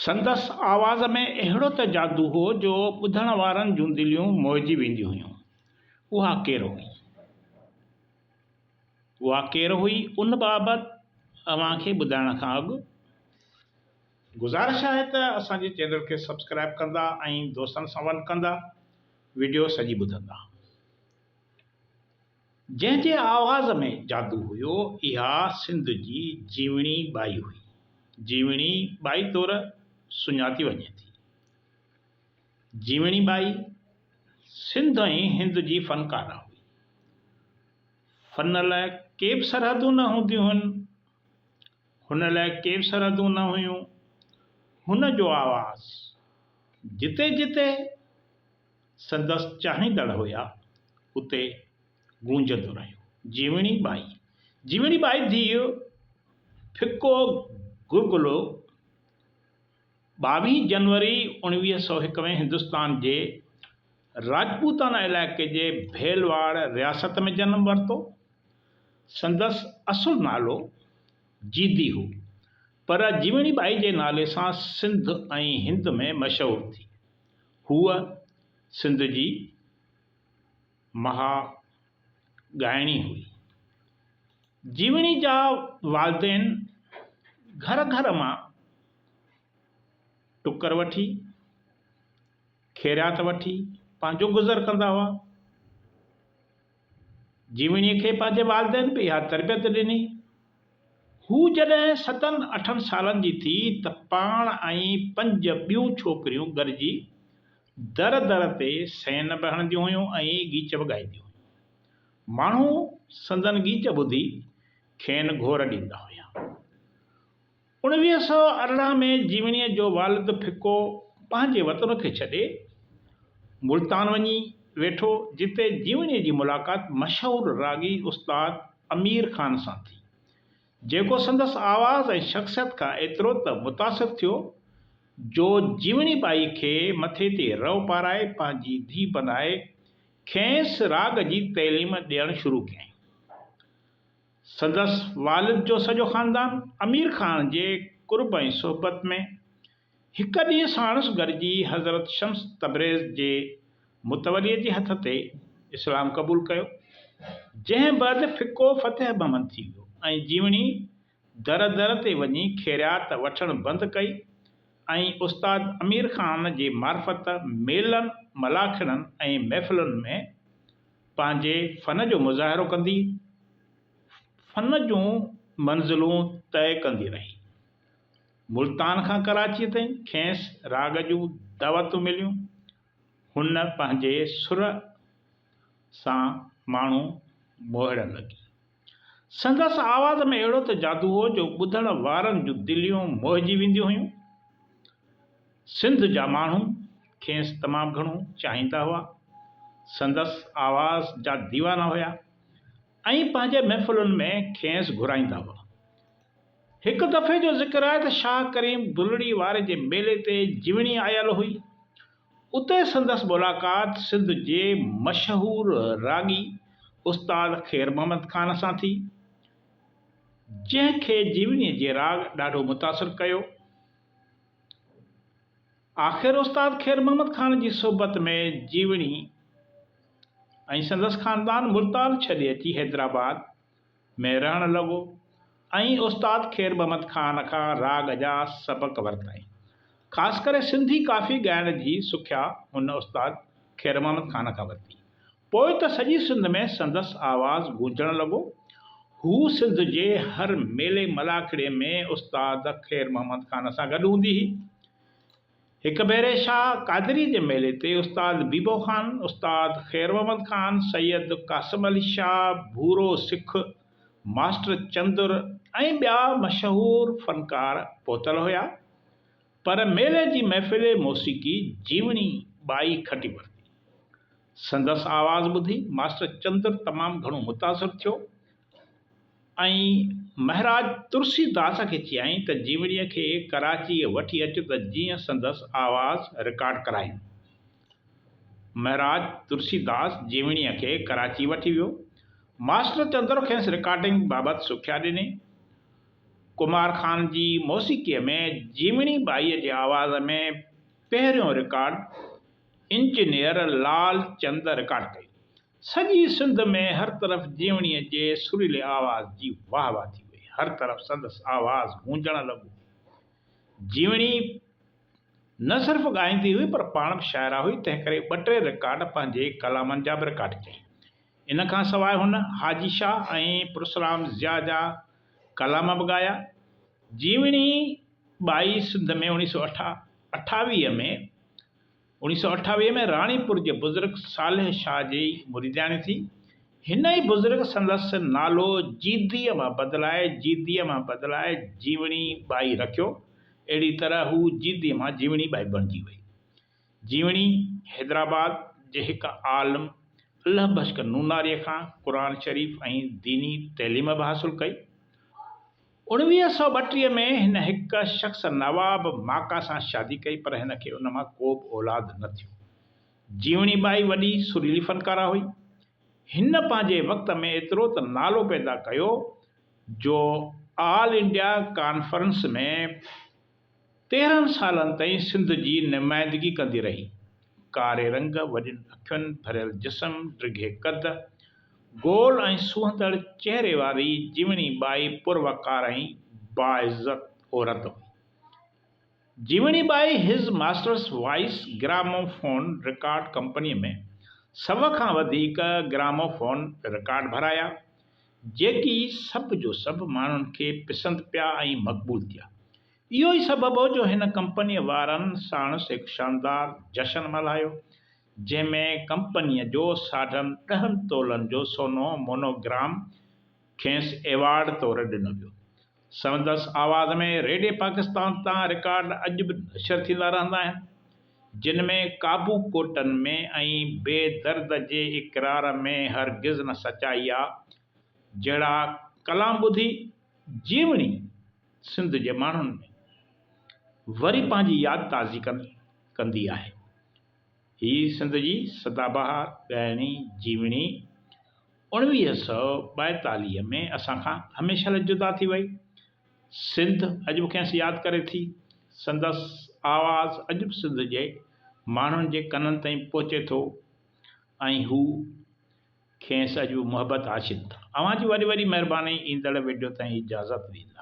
سندس آواز ۾ اهڙو ته جادو هو جو ٻڌڻ وارن جون دليون موهجي وينديون هيون. اها ڪير هئي؟ اها ڪير هئي ان بابت اوهان کي ٻڌائڻ کان اڳ گذارش آهي ته اسان جي چينل کي سبسڪرائب ڪندا ۽ دوستن سان ونڊ ڪندا وڊيو سڄي ٻڌندا. جنهن جي آواز ۾ جادو هيو، اها سنڌ جي جيوڻي ٻائي هئي. جيوڻي ٻائي طور سڃاتي وڃي ٿي. جيوڻي ٻائي سنڌ ۽ هند جي فنڪاره هئي. فن لاء ڪي به سرحدون نه هونديون هن. هن لاء ڪي به سرحدون نه هيون. هن جو آواز جتي جتي سندس چاهيندڙ هيا، اتي گونجندو رهيو. جيوڻي ٻائي، جيوڻي ٻائي ڌيء ڦڪو گرگلو 22 جنوري 1901 ۾ هندستان جي راجپوتانا علائقي جي ڀيلواڙ رياست ۾ جنم ورتو. سندس اصل نالو جيدي هو، پر جيوڻي ٻائي جي نالي سان سنڌ ۽ هند ۾ مشهور ٿي. هوء سنڌ جي مها ڳائڻي هئي. جيوڻي جا والدين گهر گهر مان ٽڪر وٺي، خيرات وٺي پنهنجو گذر ڪندا هئا. جيوڻيء کي پنهنجي والدين به اها تربيت ڏني. هو جڏهن ستن اٺن سالن جي ٿي ته پاڻ ۽ پنج ٻيون ڇوڪريون گڏجي در در تي سين به هڻنديون هيون ۽ ڳيچ به ڳائينديون هيون. ماڻهو سندن ڳيچ ٻڌي کين گهور ڏيندا هيا. 1918 ۾ جيوڻيء جو والد ڦڪو پنهنجي وطن کي ڇڏي ملتان وڃي ويٺو، جتي جيوڻيء جي ملاقات مشهور راڳي استاد امير خان سان ٿي، جيڪو سندس آواز ۽ شخصيت کان ايترو ته متاثر ٿيو، جو جيوڻي ٻائي کي مٿي تي رئو پارائي پنهنجي ڌيء بنائي کيس راڳ جي تعليم ڏيڻ شروع ڪيائين. سندس والد جو سڄو خاندان امير خان جي قرب ۽ صحبت ۾ هڪ ڏينهن ساڻس گڏجي حضرت شمس تبريز جي متوليء جي هٿ تي اسلام قبول ڪيو، جنهن بعد ڦڪو فتح محمد ٿي ويو ۽ جيوڻي در در تي وڃي خيرات وٺڻ بند ڪئي ۽ استاد امير خان جي معرفت ميلن، ملاکڙن ۽ محفلن ۾ پنهنجي فن جو مظاهرو ڪندي فن جون منزلون طئي ڪندي رهي. ملتان کان ڪراچيء تائين کيس راڳ جون دعوتون مليون. هن پنهنجي سر سان ماڻهو موهڻ لڳي. سندس آواز ۾ اهڙو ته جادو هو جو ٻڌڻ وارن جون دليون موهجي وينديون هيون. سنڌ جا ماڻهو کيس تمام گهڻو چاهيندا هئا. سندس آواز جا ديوانا هيا ۽ پنهنجي محفلن ۾ کيس گهرائيندا هئا. هڪ دفعي جو ذڪر آهي ته شاهه ڪريم بلڙي واري جي ميلي تي جيوڻي آيل هئي. اتي سندس ملاقات سنڌ جي مشهور راڳي استاد خير محمد خان سان ٿي، جنهن کي جيوڻيء جي راڳ ڏاڍو متاثر ڪيو. آخر استاد خير محمد خان جي صحبت ۾ جيوڻي ۽ سندس خاندان ملتان ڇڏي اچي حيدرآباد ۾ رهڻ لڳو ۽ استاد خير محمد خان کان راڳ جا سبق ورتائين. خاص ڪري سنڌي ڪافي ڳائڻ جي سکيا هن استاد خير محمد خان کان ورتي. پوء ته سڄي سنڌ ۾ سندس آواز گونجڻ لڳو. هو سنڌ جي هر ميلي ملاکڙي ۾ استاد خير محمد خان سان گڏ هوندي هئي. هڪ ڀيري شاهه قادري جي ميلي تي استاد بيبو خان، استاد خير محمد خان، سيد قاسم علي شاهه، ڀورو سک، ماسٽر چندر ۽ ٻيا مشهور فنڪار پهتل هيا، پر ميلي جي محفل موسيقي جيوڻي ٻائي کٽي ورتي. سندس آواز ٻڌي ماسٽر چندر تمام گهڻو متاثر ٿيو. ۽ مهراج ترسي داس کي چيائين ته جيوڻيء کي ڪراچيء وٺي اچ ته جيئن سندس آواز رڪارڊ ڪرايون. مهراج ترسي داس جيوڻيء کي ڪراچي وٺي ويو. ماسٽر چندر کيس رڪارڊنگ بابت سکيا ڏني. ڪمار خان جي موسيقيء ۾ جيوڻي ٻائيء جي آواز ۾ پهريون record engineer Lal Chand record ڪيو. سڄي سنڌ ۾ هر طرف جيوڻيء جي سريلي آواز جي واهه واهه ٿي وئي. هر طرف سندس آواز گونجڻ لڳو. جيوڻي نه صرف ڳائيندي هئي پر پاڻ به شاعره هئي، تنهنڪري ٻه ٽي رڪارڊ پنهنجي ڪلامن جا به رڪارڊ ڪيائين. ان کان سواء هن حاجي شاهه ۽ پرسرام ضياء جا ڪلام به ڳايا. جيوڻي ٻائي سنڌ ۾ اوڻيهه سو اٺاويهه ۾ 1928 ۾ راڻيپور جي بزرگ صالح شاهه جي مريدياڻي ٿي. هن ئي بزرگ سندس نالو جيديء مان بدلائي جيديء مان بدلائي جيوڻي ٻائي رکيو. اهڙي طرح هو جيديء مان جيوڻي ٻائي بڻجي وئي. جيوڻي حيدرآباد جي هڪ عالم الله بخش نوناريء کان قرآن شريف ۽ ديني تعليم به حاصل ڪئي. 1932 ۾ هن هڪ شخص نواب ماڪا سان شادي ڪئي پر هن کي ان مان ڪو به اولاد نه ٿيو. جيوڻي ٻائي وڏي سريلي فنڪاره هئي. هن پنهنجي وقت ۾ ايترو ته نالو پيدا ڪيو جو آل انڊيا ڪانفرنس ۾ 13 سالن تائين سنڌ جي نمائندگي ڪندي رهي. ڪاري رنگ، وڏين اکين، ڀريل جسم، ڊگهي قد، گول ۽ سونهندڙ چهري واري جيوڻي ٻائي پروقار ۽ باعزت عورت هئي. Jiwani Bai his master's voice gramophone record ڪمپنيء ۾ سو کان وڌيڪ گراموفون رڪارڊ ڀرايا، جيڪي سڀ جو سڀ ماڻهن کي پسند پيا ۽ مقبول ٿيا. اهو ئي سبب هو جو هن ڪمپنيء وارن ساڻس هڪ شاندار جشن ملهايو، جنهن ۾ ڪمپنيء جو ساڍن ڏهن تولن جو سونو مونوگرام کيس ايوارڊ طور ڏنو ويو. سندس آواز ۾ ريڊيو پاڪستان تان رڪارڊ اڄ به نشر ٿيندا رهندا آهن، جن ۾ قابو ڪوٽن ۾ ۽ بي درد جي اقرار ۾ هرگز نه سچائي آ جهڙا ڪلام ٻڌي جيوڻي سنڌ جي ماڻهن ۾ وري پنهنجي ياد تازي ڪندي آهي. هي سنڌ جي سدا بهار ڳائڻي جيوڻي 1942 ۾ اسان کان هميشه لاء جدا ٿي وئي. سنڌ اڄ به کيس ياد ڪري ٿي. سندس آواز اڄ به سنڌ جي ماڻهن جي ڪنن تائين پهچي ٿو ۽ هو کيس اڄ به محبت آڇين ٿا. اوهان جي وڏي وڏي مهرباني ايندڙ وڊيو تائين اجازت ڏيندا.